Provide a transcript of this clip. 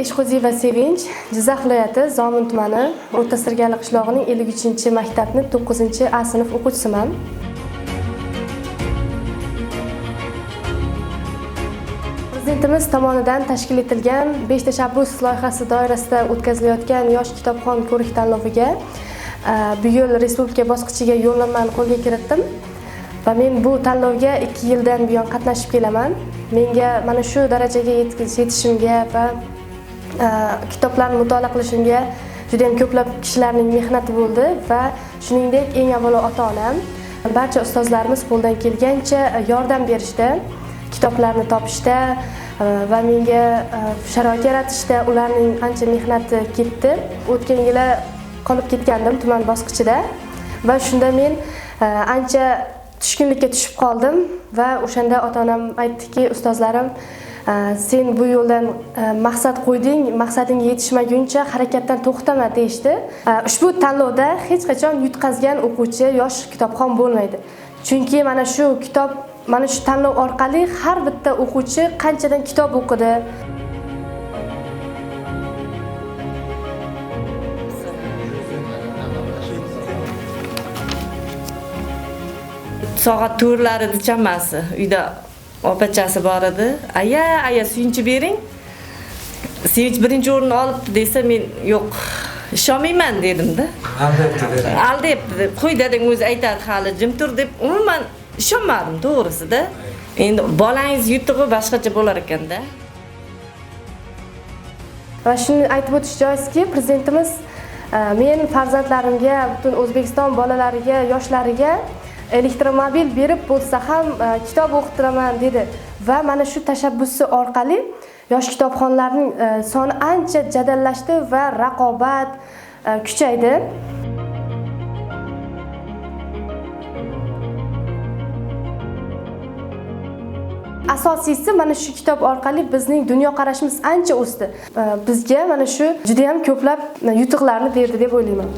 Eshqo'ziyeva Sevinch, Jizzax viloyati Zomin tumani O'rta Sirgali qishlog'ining 53-maktabni 9 A sinf o'quvchisiman. Prezidentimiz tomonidan tashkil etilgan 5 tashabbus loyihasi doirasida o'tkazilayotgan Yosh kitobxon ko'rik tanloviga bu yil respublika bosqichiga yo'llanmani qo'lga kiritdim va men bu tanlovga 2 yildan buyon qatnashib kelaman. Menga mana shu darajaga yetishimga va kitoblarni mutolaa qilishimga juda ham ko'plab kishilarning mehnati bo'ldi va shuningdek eng avvalo ota-onam, barcha ustozlarimiz qo'ldan kelgancha yordam berishdi, kitoblarni topishda va menga sharoit yaratishda ularning ancha mehnati ketdi. O'tgan yili qolib ketgandim tuman bosqichida va shunda men ancha tushkunlikka tushib qoldim va o'shanda ota-onam aytdiki, ustozlarim, sen bu yo'ldan maqsad qo'yding, maqsadingga yetishmaguncha harakatdan to'xtama deyishdi. Ushbu tanlovda hech qachon yutqazgan o'quvchi yosh kitobxon bo'lmaydi. Chunki mana shu kitob, mana shu tanlov orqali har bitta o'quvchi qanchadan kitob o'qidi. Soat 4lar edi chamasi. Uyda opachasi bor edi. Aya, aya suyunchi bering. Sevinch birinchi o'rinni olibdi desa, men yo'q, ishonmayman dedim-da. Aldayapti dedi. Aldayapti deb. Qo'y dadang o'zi aytadi hali, jim tur deb umuman ishonmadim to'g'risida. Endi bolangiz yutug'i boshqacha bo'lar ekanda. Va shuni aytib o'tish joizki, prezidentimiz men farzandlarimga, butun O'zbekiston bolalariga, yoshlariga elektromobil berib bo'lsa ham kitob o'qitiraman dedi va mana shu tashabbusi orqali yosh kitobxonlarning soni ancha jadallashdi va raqobat kuchaydi. Asosiysi mana shu kitob orqali bizning dunyoqarashimiz ancha o'sdi. Bizga mana shu juda ham ko'plab yutuqlarni berdi deb o'ylayman.